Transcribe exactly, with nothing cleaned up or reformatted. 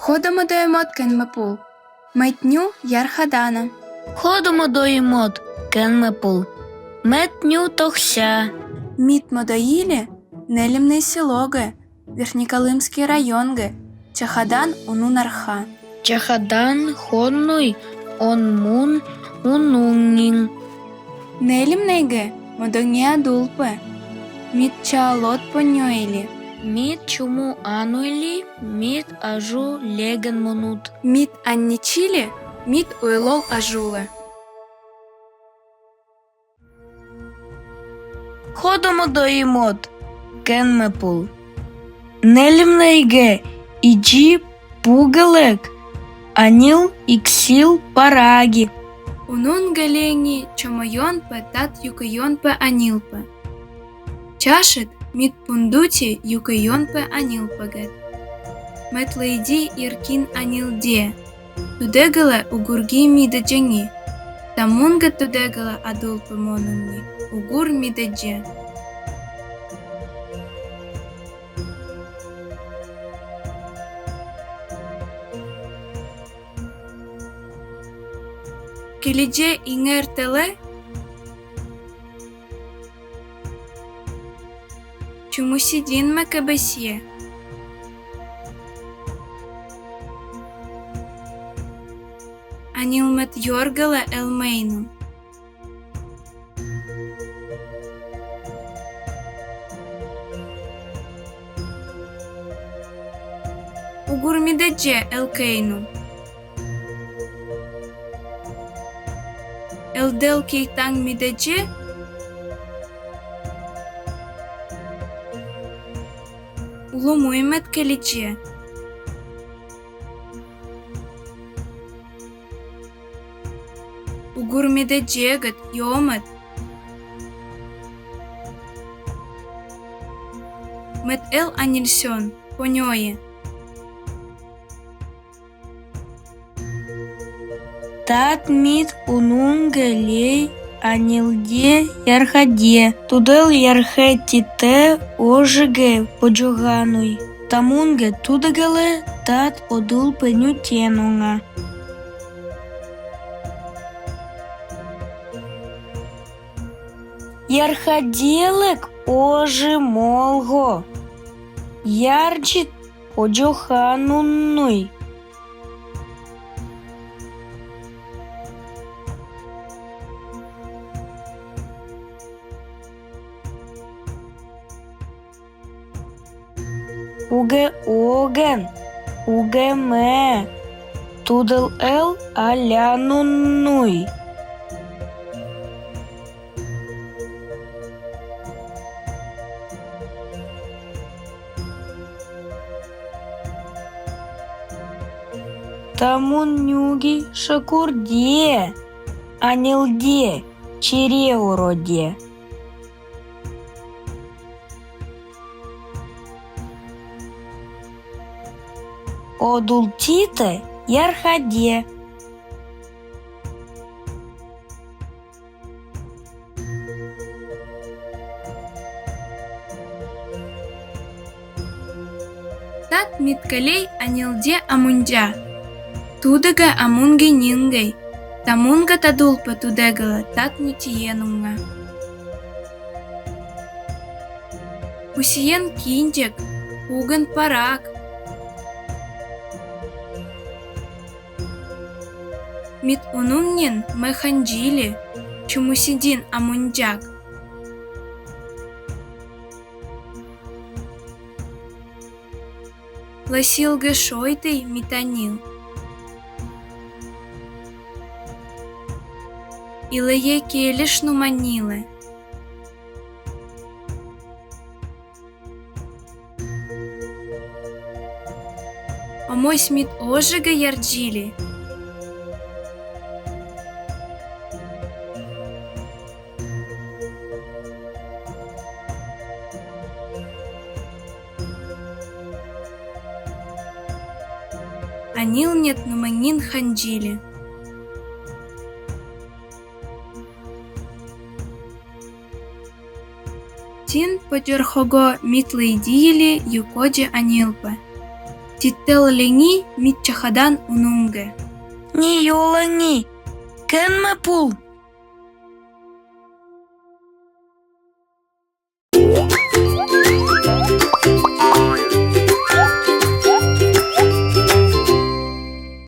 Ходо мӧдӧй мод кенмепул. Мед ню ярхадана. Ходо мӧдӧй мод кенмепул. Мед ню тохся. Мит мӧдӧй иле Нелимней селогӧ, Верхнеколымский районгӧ, чахадан унун арха. Чахадан ходнуй он мун унун нин. Нелимнейгӧ мӧдӧнге адулпӧ. Мит чаалод понёили. Мит чуму ануили, мит ажу леген мунут. Мит анничили, мит уйлол ажулӧ. Ходо мӧдӧй мод кенмепул. Нелимнейгӧ иджи пугылӧк, анил ик сил параги. Унун гӧлени чомойонпӧ тат юкӧйонпӧ анилпӧ. Чашыт мит пундути юкӧйонпӧ анилпӧгыд. Мед лыйди иркин анилде. Тудӧгылӧ угурги мидӧдзени. Тамунгӧ тудӧгылӧ адулпӧ монунни угур мидӧдзе. Килидзе ингер тэлӧ. Чумусидин ме кӧбӧсье. Анил мед ёргылӧ эл мейну. Угур мидӧдзе эл кейну. Эл дел кийтан мидӧдзе. Улумуй мед килидзе. Угур мидӧдзегыд, ёмыд. Мед эл аниль сён понёйи. Тат мит унунгӧ лей анилде ярхаде. Тудыл ярхетитӧ ожигӧ подзёгануй. Тамунгӧ тудӧгылӧ тат одулпӧ нютен уна. Ярхаделӧк ожи молго. Ярдзит подзёхан уннуй. Угӧ огӧн, угӧ мӧӧ, тудыл эл алян уннуй. Тамун нюги шокурде, анилде, чире уродде. Одултитӧ ярхаде. Тат мит кӧлей анилде амунтя. Тудӧгӧ амунгӧ нингӧй. Тамунгӧ тадулпӧ тудӧгылӧ тат нютиен уна. Пусиен киндзӧк, угӧн парак. Мит унун нин ме хандзили, чумусидин амунтяк. Ласилгӧ шойдӧй мит анил. Илее келиш нуманилӧ. Омӧсь мит ожигӧ ярдзили. Анил нет нуманин хандзили. Тин подёрхого мит лыйдили ю кодзэ анилпӧ. Титтеллыни миччахадан унумгӧ. Ни юллыни, кӧнмӧ пул.